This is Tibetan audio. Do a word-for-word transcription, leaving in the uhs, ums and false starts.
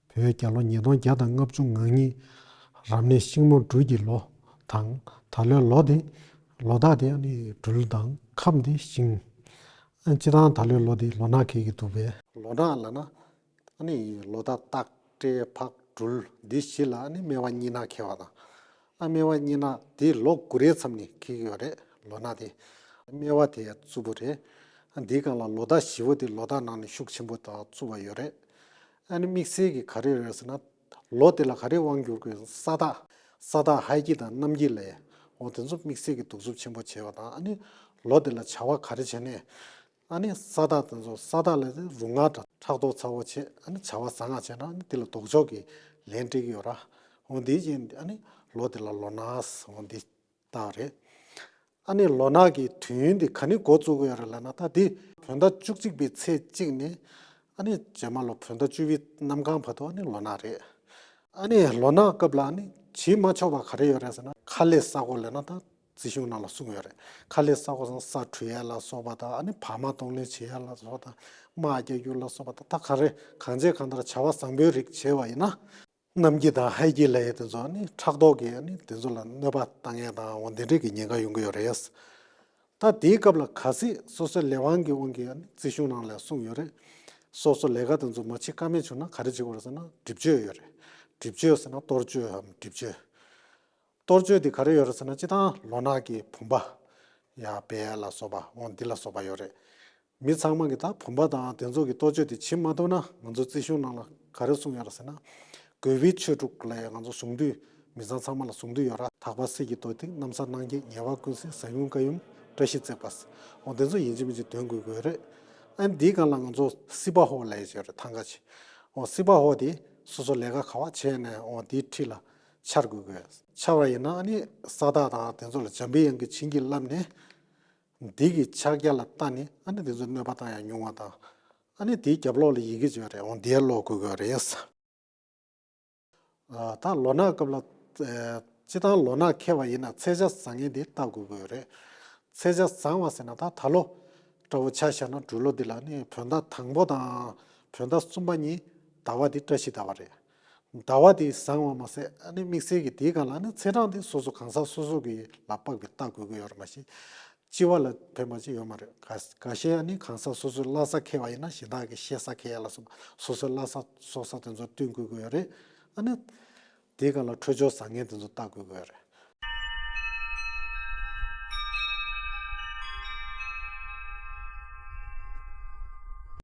བོད་རྒྱལ་ལོ་ཉིས་སྟོང་བརྒྱ་དང་ལྔ་བཅུ་ང་གཉིས་རབ་གནས་ཤིང་མོ་སྦྲུལ་གྱི་ལོ་དང་། ད་ལོའི་ལོ་དེ། ལོ་རྟགས་དེ་ཨ་ནི་སྦྲུལ་དང་ཁམས་དེ་ཤིང་། ཨ་སྤྱིར་བཏང་ད་ལོའི་ལོ་དེ་ལོ་ནག་འཁེལ་གྱི་འདུག་པས། ལོ་ནག་ལབ་ན། ཨ་ནི་ལོ་རྟགས་སྟག་སྤྲེལ་ཕག་སྦྲུལ་འདི་བཞི་ལ་ཨ་ནི་སྨེ་བ་གཉིས་ནག་འཁེལ་བ་དང་། ཨ་སྨེ་བ་གཉིས་ནག་དེ་ལོ་དགུ་རེའི་མཚམས་ནས་འཁེལ་གྱི་ཡོད་རེད། ལོ་ནག་དེ། སྨེ་བ་དེ་རྩུབ་པོ་རེད། ཨ་འདིའི་སྒང་ལ་ལོ་རྟགས་བཞི་པོ་དེ་ལོ་རྟགས་ནང་ནས་ཤུགས་ཆེན་པོ་དང་རྩུབ་པ་ཡོད་རེད། ཨ་ནི་དམིགས་བསལ་གྱི་ག་རེ་ཡོད་རེད་ཟེར་ན། ལོ་དེ་ལ་ག་རེ་དབང་བསྒྱུར་དགོས། ས་བདག་ས་བདག་ཧའི་ཀི་དང་གནམ་སྐྱིད་ལ། འོ་དེ་ཚོ་དམིགས་བསལ་གྱི་གདུག་རྩུབ་ཆེན་པོ་བྱས་པ་དང་། ཨ་ནི་ལོ་དེ་ལ་བྱ་བ་ག་རེ་བྱས་ནས། ཨ་ནི་ས་བདག་དེ་ཚོ་ས་བདག་ལ་རུ་ང་དང་ཕྲག་དོག་ཚ་བོ་བྱེད། ཨ་ནི་བྱ་བ་བཟང་ང་བྱས་ན་ཨ་ནི་དེ་ལ་ལྡོག་ཕྱོགས་ཀྱི་ལན་སྤྲད་ཀྱི་ཡོད་ར། འོ་འདི་བཞིན་ཨ་ནི་ལོ་དེ་ལ་ལོ་ནག་འོ་འདི་བཏགས་རེད། ཨ་ནི་ལོ་ནག་གི་དུས་ཡུན་དེ་ག་ནས་འགོ་བཙུགས་ཀྱི་ཡོད་རེད་ལབ་ན། ད་འདི་བོད་ཟླ་བཅུ་གཅིག་པའི་ཚེས་གཅིག་ནས་ཨ་ནི་རྗེས་མ་ལོ་བོད་ཟླ་བཅུ་པའི་གནམ་གང་བར་དུ་ཨ་ནི་ལོ་ནག་རེད། ཨ་ནི་ལོ་ནག་སྐབས་ལ་ཨ་ནི་བྱེད་མ་ཆོག་པ་ག་རེ་ཡོད་རེད་ཟེར་ན། ཁ་ལས་ས་གོ་ལབ་ན་ད་རྩིས་གཞུང་ནང་ལ་གསུངས་ཡོད་རེད། ཁ་ལས་ས་གོ་ཟེར་ན་ས་འཁྲུ་ཡ་ལ་སོགས་པ་དང་། ཨ་ནི་བག་མ་གཏོང་ལེན་བྱེད་ཡ་ལ་སོགས་པ་དང་། དམག་རྒྱག་རྒྱུ་ལ་སོགས་པ་དང་། ད་ག་རེ་གང་བྱས་གང་ལྟར་བྱ་བ་བཟང་པོའི་རིགས་བྱས་པ་ཡིན་ན། གནམ་སྐྱིད་དང་ཧའི་ཀི་ལབ་ཡས་དེ་ཚོ་ནི་ཕྲག་དོག་གིས་ནི་དེ་ཚོ་ལ་གནོད་པ་བཏང་ཡས་དང་འོ་དེ་འདྲས་ཀྱི་ཉེན་ཁ་ཡོང་གི་ཡོད་རེད། ད་དེའི་སྐབས་ལ་གལ་སྲིད་སོ་སོའི་ལས་དབང་གི་དབང་གིས་ནི་རྩིས་གཞུང་ནང་ལ་གསུངས་ཡོད་རེད། སོ་སོ་ལས་ཀ་དེ་ཚོ་མ་བྱེད་ཀ་མེད་བྱུང་ན་ག་རེ་བྱེད་དགོས་རེད་ཟེར་ན། སྒྲིབ་གཅོད་ཡོད་རེད། སྒྲིབ་གཅོད་ཟེར་ན་གཏོར་བཅོས་འམ་སྒྲིབ་གཅོད། གཏོར་བཅོས་དེ་ག་རེ་ཡོད་རེད་ཟེར་ན། སྤྱིར་བཏང་ལོ་ནག་གི་བུམ་པ་ཡར་སྦས་ཡ་ལ་སོགས་པ་འོ་འདི་ལ་སོགས་པ་ཡོད་རེད། མི་ཚང་མ་གིས་ད་བུམ་པ་དང་དེ་ཚོ་གི་གཏོར་བཅོས་དེ་བྱེད་མ་ཐུབ་ན། ང་ཚོ་རྩིས་གཞུང་ནང་ལ་ག་རེ་གསུངས་ཡོད་རེད་ཟེར་ན། དགོས་པའི་ཆོས་དྲུག་ལབ་ཡ་ང་ཚོ་གཟུངས་བསྡུས་མི་ཚང་ཚང་མ་ལ་གཟུངས་བསྡུས་ཡོད་ར། དག་པ་གསེར་གྱི་རྡོར་གདན། གནམ་ས་སྣང་བརྒྱད། ཉེ་བར་ཀུན་གསལ། གཟའ་ཡུམ་བཀའ་ཡུམ། བཀྲ་ཤིས་བརྩེགས་པ། འོ་དེ་ཚོ་ཡིན་གཅིག་མིན་གཅིག་འདོན་དགོས་ཀྱི་ཡོད་རེད། ཨ་ནི་འདིའི་སྒང་ལ་ང་ཚོ་སྲིད་པ་ཧོ་ལབ་ཡ་ཅིག་ཡོད་རེད། ཐང་ག་ཅིག་འོ་སྲིད་པ་ཧོ་དེ་སོ་སོ་ལས་ཀ་ག་བ་བྱས་ནས་འོ་དེའི་འཁྲིས་ལ་འཆར་དགོས་ཀྱི་ཡོད། འཆར་བ་ཡིན་ན་ཨ་ནི་ས་བདག་དང་དེ་ཚོ་ལ་འཇམ་པའི་དབྱངས་ཀྱི་བྱིན་གྱིས་བརླབས་ནས། འདི་གི་ཕྱག་རྒྱ་ལ་བལྟ་ནས་ཨ་ནི་དེ་ཚོ་གནོད་པ་བཏང་ཡ་ཉུང་བ་དང་། ཨ་ནི་དེའི་རྒྱབ་ལོགས་ལ་ཡི་གེ་ཅིག་ཡོད་རེད། འོ་འདི་ཡར་ཀློག་དགོས་ཀྱི་ཡོད་རེད། ཨ་ད་ལོ་ནག་སྐབས་ལ། ཨེ་སྤྱིར་བཏང་ལོ་ནག་འཁེལ་བ་ཡིན་ན་ཚེས་ཆ་བཟང་ངན་དེ་བལྟ་དགོས་ཀྱི་ཡོད་རེད། ཚེས་ཆ་བཟང་བ་ཟེར་ན་ད་ད་ལོ་འདྲ་བོ་ཆ་བཞག་ན་སྦྲུལ་ལོ་འདི་ལ་ནི་བོད་ཟླ་དང་པོ་དང་བོད་ཟླ་གསུམ་པ་གཉིས་ཟླ་བ་འདི་བཀྲ་ཤིས་ཟླ་བ་རེད། ཟླ་བ་འདི་བཟང་བ་མ་ཟད་ཨ་ནི་དམིགས་བསལ་གྱི་དེའི་སྒང་ལ་ནི་ཚེས་གྲངས་འདི་སོ་སོ་གང་ཟག་སོ་སོ་གི་ལ་དཔག་པའི་བལྟ་དགོས་ཀྱི་ཡོད་རེད། མ་གཞི་སྤྱི་བ་ལ་ཕན་པ་ཅིག་ཡོད་མ་རེད། ག་འགའ་ཤས་ཨ་ནི་གང་ཟག་སོ་སོའི་བླ་གཟའ་འཁེལ་བ་ཡིན་ན་གཞན་དག་གི་བཤད་གཟའ་འཁེལ་ཡ་ལ་སོགས་པ་སོ་སོའི་བླ་གཟའ་སྲོག་གཟའ་དེ་ཚོ་བསྟུན་དགོས་ཀྱི་ཡོད་རེད། ཨ་ནི་དེའི་སྒང་ལ་འཕྲོད་སྦྱོར་བཟང་ངན་དེ་ཚོ་བལྟ་དགོས་ཀྱི་ཡོད་རེད།